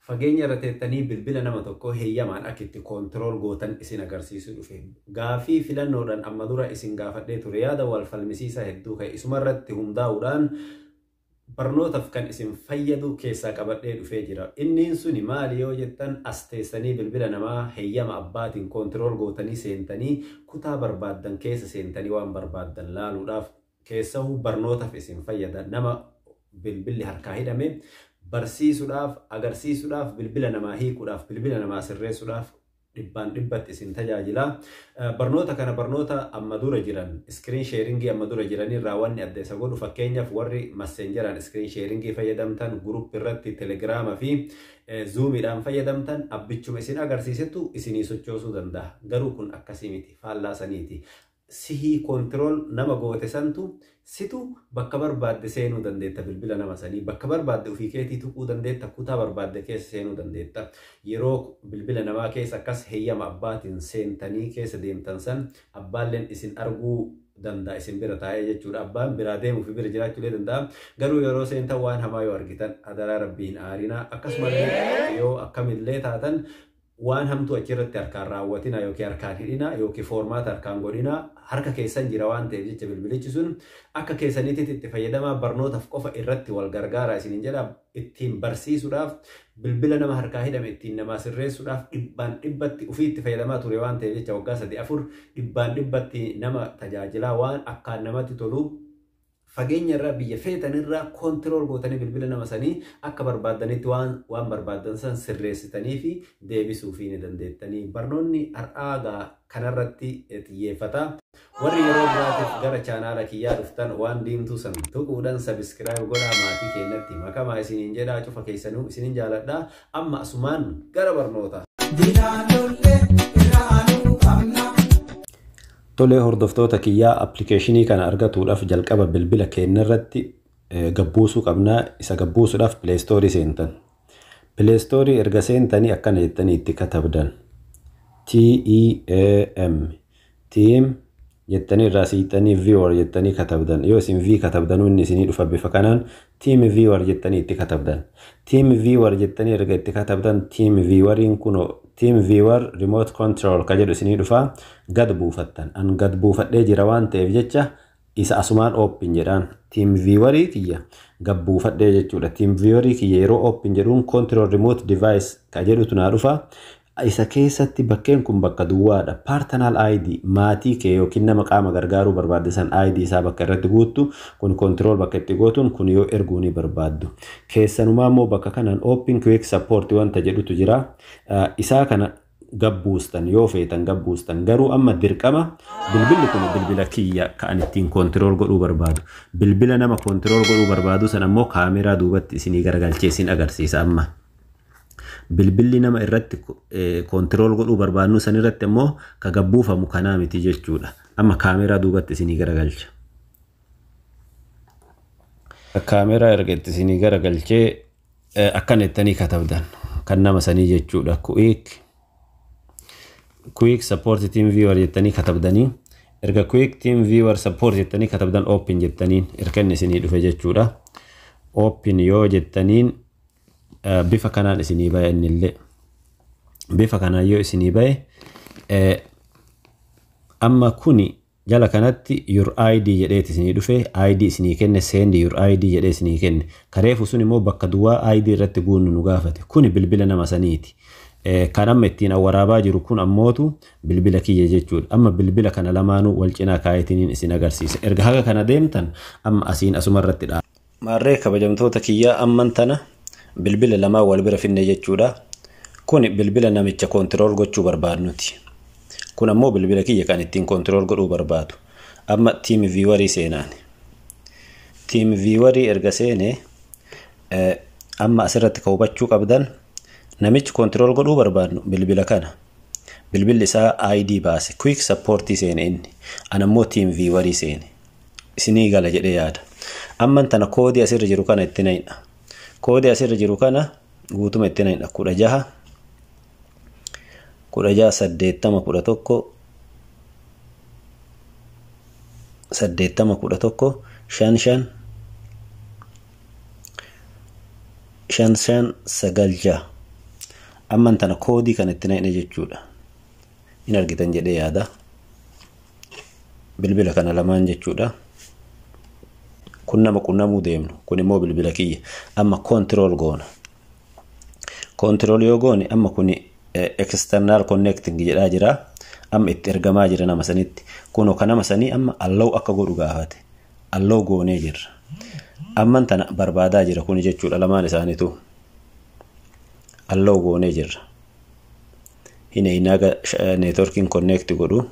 Fageenya irra teettanii bilbila nama tokkoo heeyyamaan akka itti control gootan isin agarsiisuu dhufe. Gaafii filannoodhaan amma dura isin gaafadhee ture, yaada wal falmisiisaa hedduu ka'e isumarratti hundaa'uudhaan barnootaaf kan isin fayyadu keessaa qabadhee dhufee jira. Inniin suni maali yoo jettan, as teessanii bilbila namaa heeyyama abbaatiin control gootanii seentanii kutaa barbaaddan keessa seentanii waan barbaaddan laaluudhaaf, keessahuu barnootaaf isin fayyada. Nama bilbilli harkaa hidhame barsiisuudhaaf, agarsiisuudhaaf, bilbila namaa hiikuudhaaf, bilbila namaa sirreessuudhaaf dhibbaan dhibbatti isin tajaajila. Barnoota kana barnoota amma dura jiran, screen sharingii amma dura jiranirraa wanni adda isa godhu, fakkeenyaaf warri Messengeraan screen sharingii fayyadamtan, group irratti Telegrama fi Zoomiidhaan fayyadamtan, abbichuma isin agarsiisettu isinii sochoosuu danda'a. Garuu kun akkasii miti, faallaa saniiti. Sihii control nama goote santu situ bakka barbaadde seenuu dandeetta, bilbila nama sanii bakka barbaadde ofii keetii tuquu dandeetta, kutaa barbaadde keessa seenuu dandeetta. Yeroo bilbila namaa keessa akkas heeyyama abbaatiin seentanii keessa deemtan san, abbaalleen isin arguu danda'a isin bira taa'ee jechuudha. Abbaan biraa deemuu fi bira jiraachuulee danda'a. Garuu yeroo seentan waan hamaa yoo argitan, adaraa Rabbii hin aarinaa. Akkasumallee yoo akkamillee taatan waan hamtuu achirratti harkaan raawwatina yookiin harkaan hidhina yookiin format harkaan godhina. Harka keessan jira waan ta'eef jecha, bilbilichi sun akka keessaniitti itti fayyadamaa, barnootaaf qofa irratti wal gargaara isiniin jedha. Ittiin barsiisuudhaaf, bilbila nama harkaa hidhame ittiin namaa sirreessuudhaaf dhibbaan dhibbatti ofii itti fayyadamaa ture waan ta'eef jecha, waggaa 3 4 dhibbaan dhibbatti nama tajaajilaa. Waan akkaan namatti tolu, fageenya irraa, biyya feetan irraa control gootanii bilbila nama sanii akka barbaaddanitti waan barbaaddan san sirreessitanii fi deebisuu fi ni dandeettanii. Barnoonni har'aa gaa kanarratti xiyyeeffata. Warri yeroo biraatiif gara chaanaala kiyyaa dhuftan, waan diimtuu san tuquudhaan subscribe godhaa, maatii keenyatti makamaa isiniin jedhaa. Cufa keessanuu isiniin jaaladhaa. Amma asumaan gara barnoota. Diinaan irraanuu qabna. Tolee, hordoftoota kiyyaa, appilikeeshinii kana argatuudhaaf jalqaba bilbila keenya irratti gabbuusuu qabnaa. Isa gabbuusuudhaaf Play Storeii seentan. Play Storeii erga seentanii akkana jettanii itti katabdan. TEAM, Team jettanii irraa siixanii Viewer jettanii katabdan. Yoo isin V katabdanuu inni isinii dhufa bifa kanaan. Team Viewer jettanii itti katabdan. Team Viewer jettanii erga itti katabdan, Team Vieweriin kun Team Viewer Remote Control ka jedhu isinii dhufa, gad buufattan. An gad buufadhee jira waan ta'eef jecha isa asumaan open jedhaan. Team Viewerii kiyya gad buufadhee jechuudha. Team Viewerii kiyya yeroo open jedhuun Control Remote Device ka jedhutu naa dhufa. Isa keessatti bakkeen kun bakka duwwaadha. Personal ID maatii kee yookiin nama qaama gargaaruu barbaadde san ID isaa bakka irratti guuttu kun, control bakka itti gootuun kun yoo erguu ni barbaaddu. Keessanumaa immoo bakka kanaan Open Quick Support wanta jedhutu jira. Isaa kana gabbuustan yoo feetan gabbuustan, garuu amma dirqama bilbilli kun bilbila kiyya kan ittiin control godhuu barbaadu. Bilbila nama control godhuu barbaadu san ammoo kaameraa duubatti isinii garagalchee isin agarsiisa amma. Bilbilli nama irratti control godhuu barbaadnu san irratti immoo ka gabbuufamu kanaa miti jechuudha. Amma kaameraa duubatti isinii garagalcha. Kaameraa erga itti isinii garagalchee, akkana jettanii katabdan kan nama sanii jechuudha. Quick Support Team Viewer jettanii katabdanii, erga Quick Team Viewer Support jettanii katabdan, open jettaniin erga inni isinii dhufe jechuudha. Open yoo jettaniin bifa kanaan isinii bahe innillee. Bifa kanaan yoo isinii bahe, amma kuni jala kanatti "your ID" jedheet isinii dhufe, ID isinii kenne, "send your ID" jedhee isinii kenne. Kareefu sun immoo bakka duwwaa ID irratti guunnu nu gaafate. Kuni bilbila nama saniiti. Kan amma ittiin awwaraabaa jiru kun ammootu bilbila kiyya jechuudha. Amma bilbila kana lamaanuu wal cinaa kaayetiniin isin agarsiisa. Erga haga kana deemtan, amma asiin asuma irratti dha. Maarree kabajamtoota kiyyaa, amman tana bilbila lamaa wal bira finne jechuudha. Kuni bilbila namicha control gochuu barbaadnuti. Kun ammoo bilbila kiyya kan ittiin control godhuu barbaadu. Amma Team Viewerii seenaan. Team Viewerii erga seene, amma asirratti ka hubachuu qabdan, namichi control godhuu barbaadnu bilbila kana. Bilbilli isaa ID baase. Quick Supportii seene inni. An ammoo Team Viewerii seene. Isinii gala jedhee yaada. Amman tana koodii asirra jiru kana itti naqna. Koodii asirra jiru kana guutuma itti naqna. 16 16 80 11 80 11 5 5 5 5 9 6. Amman tana koodii kan itti naqne jechuudha. In argitan jedhee yaada. Bilbila kana lamaan jechuudha. Kun nama qunnamuu deemnu, kun immoo bilbila kiyya. Amma control goona. Control yoo goone, amma kun external connecting jedhaa jira. Amma itti ergamaa jira nama sanitti. Kunoo kan nama sanii amma allow akka godhu gaafate. Allow goonee jirra. Amman tana barbaadaa jira kuni jechuudha, lamaan isaaniitu. Allow goonee jirra. Hin eeyinaa networkiin connect godhu.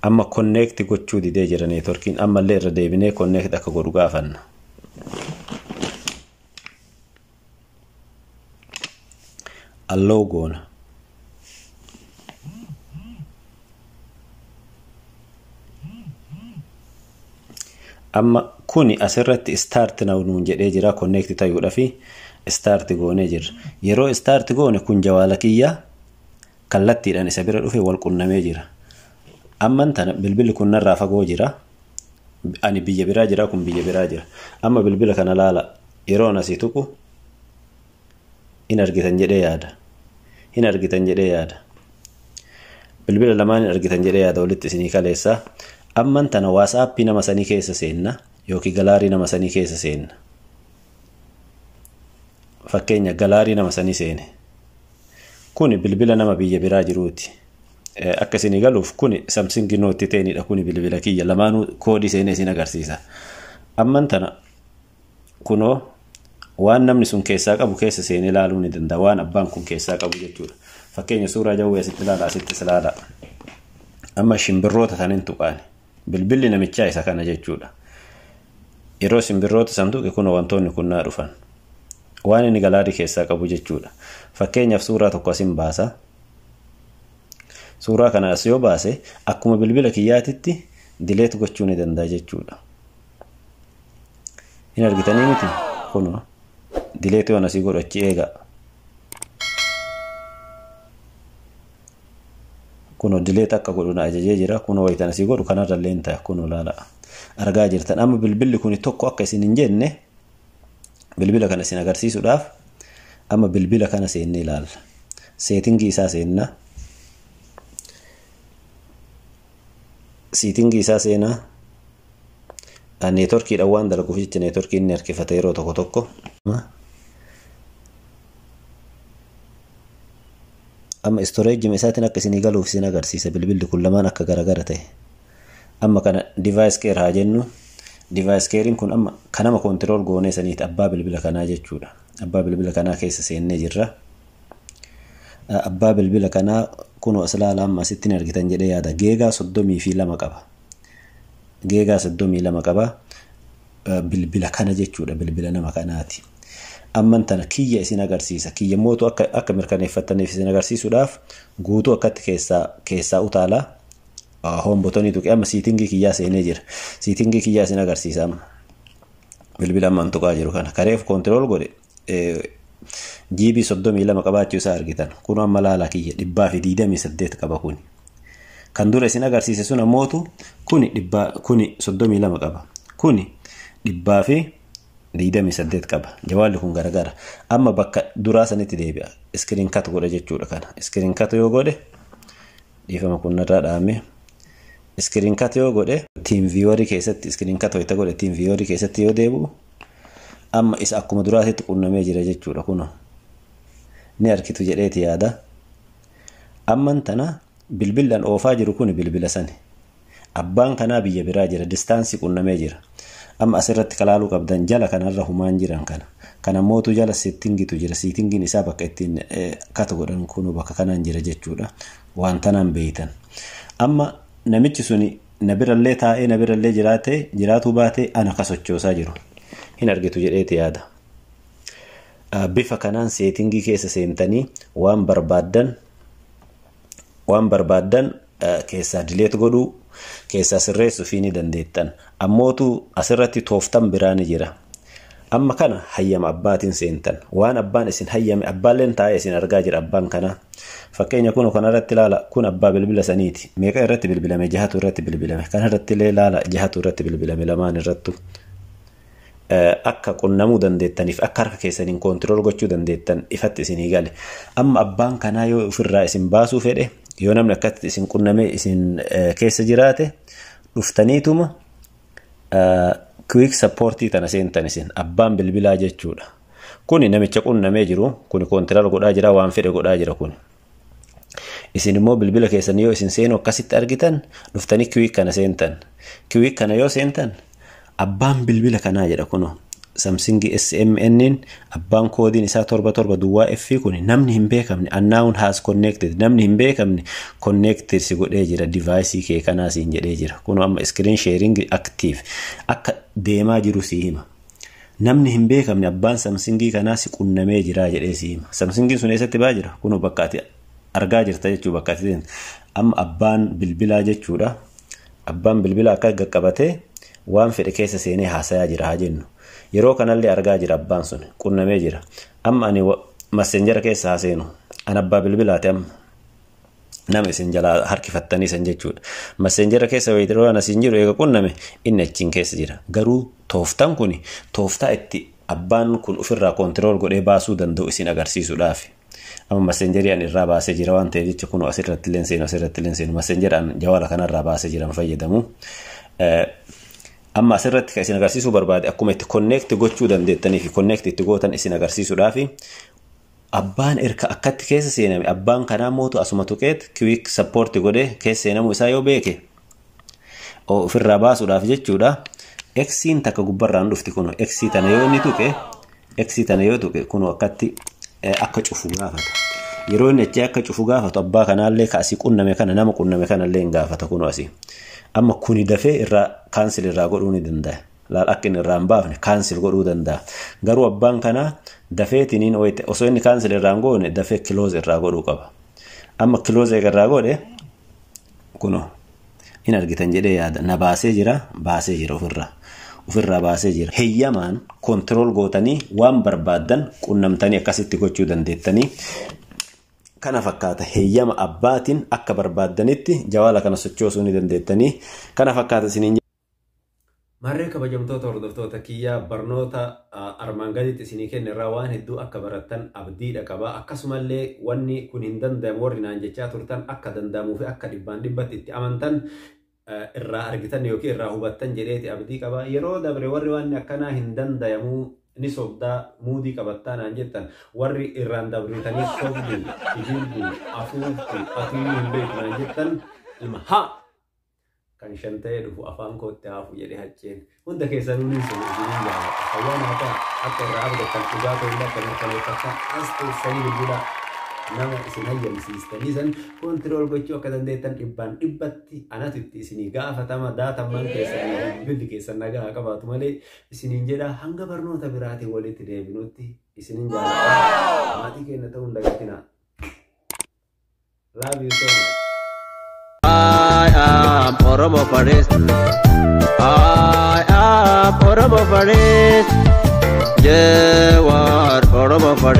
Amma connect gochuu didee jira networkiin. Ammallee irra deebinee connect akka godhu gaafanna. Allow goona. Amma kuni asirratti start now nuun jedhee jira. Connect ta'uudhaaf start goonee jirra. Yeroo start goone, kun jawaala kiyya kallattiidhaan isa bira dhufe wal qunnamee jira. Amman tana bilbilli kun narraa fagoo jira. Ani biyya biraa jira, kun biyya biraa jira. Amma bilbila kana laala. Yeroo asii tuqu in argitan jedhee yaada. Hin argitan jedhee yaada. Bilbila lamaan hin argitan jedhee yaada, walitti isinii kaleessaa. Amman tana WhatsAppii nama sanii keessa seenna yookiin gallery nama sanii keessa seenna. Fakkeenya, gallery nama sanii seene. Kuni bilbila nama biyya biraa jiruuti. Akka isinii galuuf, kuni Samsung Note 10dha, kuni bilbila kiyya. Lamaanuu koodii seenee isin agarsiisa. Amman tana kunoo waan namni sun keessaa qabu keessa seenee ilaaluu ni danda'a, waan abbaan kun keessaa qabu jechuudha. Fakkeenya, suuraa jawwee asitti ilaala, asittis ilaala. Amma shimbirroota tanin tuqaani. Bilbilli namichaa isa kana jechuudha. Yeroo simbirroota san tuqe, kunoo wantoonni kun naa dhufan. Waan inni gallery keessaa qabu jechuudha. Fakkeenyaaf, suuraa tokko asin baasa. Suuraa kana as yoo baase, akkuma bilbila kiyyaatitti delete gochuu ni danda'a jechuudha. Hin argitanii miti? Kunoo delete waan asii godhu achi eega. Kunoo delete akka godhu na ajajee jira. Kunoo wayitan asii godhu kanarra illee hin ta'a. Kunoo laala. Argaa jirtan. Amma bilbilli kun tokko akka isin hin jenne, bilbila kana isin agarsiisuudhaaf amma bilbila kana seennee ilaalla. Settingii isaa seenna. Settingii isaa seenaa. Networkiidhaan waan dalaguuf jecha networkii inni harkifata yeroo tokko tokko. Amma storagema isaatiin akka isinii galuuf isin agarsiisa, bilbilli kun lamaan akka garagara ta'e. Amma kana device care haa jennu. Device carein kun amma kanama control goonee saniiti, abbaa bilbila kanaa jechuudha. Abbaa bilbila kanaa keessa seennee jirra. Abbaa bilbila kanaa kunoo as ilaala. Amma asitti ni argitan jedhee yaada. Giga 32 qaba. Giga 32 qaba. Bilbila kana jechuudha, bilbila nama kanaati. Amman tana kiyya isin agarsiisa. Kiyya mootu akka mirkaneeffattaniif isin agarsiisuudhaaf guutuu akkatti keessaa utaalaa. Home buttonii tuqee amma settingii kiyyaa seenee jira. Settingii kiyyaa isin agarsiisa amma. Bilbila ammaan tuqaa jiru kana. Kareef control godhe GB 32 qabaachuu isaa argitan. Kun amma laalaa, kiyya 128 qaba kuni. Kan dura isin agarsiise sun ammootu kuni dhibbaa, kuni 32 qaba. Kuni 128 qaba. Jawaalli kun garagara. Amma bakka duraa sanitti deebi'a. Screen cut godha jechuudha kana. Screen cut yoo godhe, dhiifama, kun narraa dhaame. Screen cut yoo godhe, TeamViewerii keessatti screen cut wayita godhe, TeamViewerii keessatti yoo deebi'u, amma isa akkuma duraatitti qunnamee jira jechuudha kunoo. Ni argitu jedheeti yaada. Amman tana bilbilaan oofaa jiru kun bilbila sani. Abbaan kanaa biyya biraa jira, distance qunnamee jira. Amma asirratti kalaaluu qabdan jala kanarra humaan jiran kana. Kana mootu jala settingitu jira. Settingiin isaa bakka ittiin cut godhan kun bakka kanaan jira jechuudha. Waan tanaan beeytan. Amma namichi suni na birallee taa'ee na birallee jiraatee jiraatuu baatee ana ka sochoosaa jiru. Hin argitu jedheeti yaada. Bifa kanaan settingii keessa seentanii waan barbaaddan keessaa delete godhuu, keessaa sirreessuu fi ni dandeettan. Ammootu asirratti tooftan biraa ni jira. Amma kana hayyama abbaatiin seentan. Waan abbaan isin hayyame, abbaalleen taa'ee isin argaa jira abbaan kanaa. Fakkeenya, kun kanarratti ilaala, kun abbaa bilbila saniiti. Meeqa irratti bilbilame? Jahatu irratti bilbilame. Kanarratti illee ilaala, jahatu irratti bilbilame, lamaan irrattu. Akka qunnamuu dandeettaniif akka harka keessaniin control gochuu dandeettan ifatti isinii gale. Amma abbaan kanaa yoo ofirraa isin baasuu fedhe, yoo namni akkatti isin qunnamee isin keessa jiraate, dhuftaniituma quick supportii tana seentan, isin abbaan bilbilaa jechuudha. Kuni namicha qunnamee jiru, kuni control godhaa jira, waan fedhe godhaa jira kuni. Isin immoo bilbila keessan yoo isin seenu akkasitti argitan, dhuftanii quick kana seentan. Quick kana yoo seentan, abbaan bilbila kanaa jedha. Kunoo Samsung SMN abbaan koodiin isaa 77 0 F kun, namni hin beekamne, unknown has connected, namni hin beekamne connected si godhee jira device kee kanaa siin jedhee jira. Kunoo amma screen sharing active akka deemaa jiru si hima. Namni hin beekamne abbaan Samsungii kanaa si qunnamee jira jedhee si hima. Samsungiin sun eessatti baa jira? Kunoo bakka ati argaa jirta jechuu, bakka ati amma abbaan bilbilaa jechuudha. Abbaan bilbilaa akka qaqqabatee waan fedhe keessa seenee haasayaa jira haa jennu. Yeroo kanallee argaa jira, abbaan sun qunnamee jira. Amma ani Messengera keessa haa seenu. An abbaa bilbilaati amma. Nama isin jalaa harkifattanii san jechuudha. Messengera keessa yeroo ana siin jiru eega qunname, inni achiin keessa jira. Garuu tooftaan kun tooftaa itti abbaan kun ofirraa control godhee baasuu danda'u isin agarsiisuudhaafi. Amma Messengerii an irraa baasee jira waan ta'eef jecha, kun asirratti illee seenu, asirratti illee seenu, Messenger an jawaala kanarraa baasee jiran fayyadamu. Amma asirratti kan isin agarsiisuu barbaade akkuma itti connect gochuu dandeettanii fi connect itti gootan isin agarsiisuudhaafi. Abbaan erga akkatti keessa seename, abbaan kanaa mootu asuma tuqeet quick support godhee keessa seenamuu isaa yoo beeke, ofirraa baasuudhaaf jechuudha. Xiin takka gubbarraan dhufti, kun Xii tana yoo inni tuqe, Xii tana yoo tuqe, kun akkatti akka cufu gaafata. Yeroo inni achi akka cufu gaafatu, abbaa kanaallee ka asii qunname kana, nama qunname kanallee hin gaafata kun asii. Amma kuni dafee irraa cancel irraa godhuu ni danda'a. Laal, akka inni irraa hin baafne cancel godhuu danda'a. Garuu abbaan kanaa dafeetiniin osoo inni cancel irraa hin goone dafee close irraa godhuu qaba. Amma close irraa godhe, kunoo in argitan jedhee yaada, na baasee jira, baasee jira ofirraa. Ofirraa baasee jira. Heeyyamaan control gootanii waan barbaaddan qunnamtanii akkasitti gochuu dandeettanii. Kana fakkaata, heeyyama abbaatiin akka barbaaddanitti jawaala kana sochoosuu ni dandeettanii. Kana fakkaata isiniin. Marree kabajamtoota hordoftoota kiyyaa, barnoota armaan gaditti isinii kenne irraa waan hedduu akka barattan abdiidha qaba. Akkasumallee wanni kun hin danda'amu warri naan jechaa turtan, akka danda'amuu fi akka dhibbaan dhibbatti itti amantan irraa argitan yookiin irraa hubattan jedheeti abdii qaba. Yeroo dabre warri waan akkanaa hin danda'amuu, ni sobdaa, muudii qabattaa naan jettan, warri irraan dabritanii sobduu, kijibduu, afuuftuu, atiyyuu hin beektu naan jettan, ilma haa kan shan ta'ee dhufu afaan kootti haafu jedhee hacceen, hunda keessanuu niin sun isiniin jaalladha. Fayyaa naa ta'a. Akka irraa argattan dhugaa ta'ullee akka mirkaneeffattan, as teessanii bilbila nama isin hayyamsiistanii san control gochuu akka dandeettan dhibbaan dhibbatti anatu itti isinii gaafatama. Daatammaan keessanii bilbilli keessan nagaa haa qabaatu malee isiniin jedha. Hanga barnoota biraatiin walitti deebinutti isiniin jaalladha. Maatii keenya ta'uu hin dagatinaa. Love you so much. I am Oromo First. I am Oromo First. Jawar Oromo First.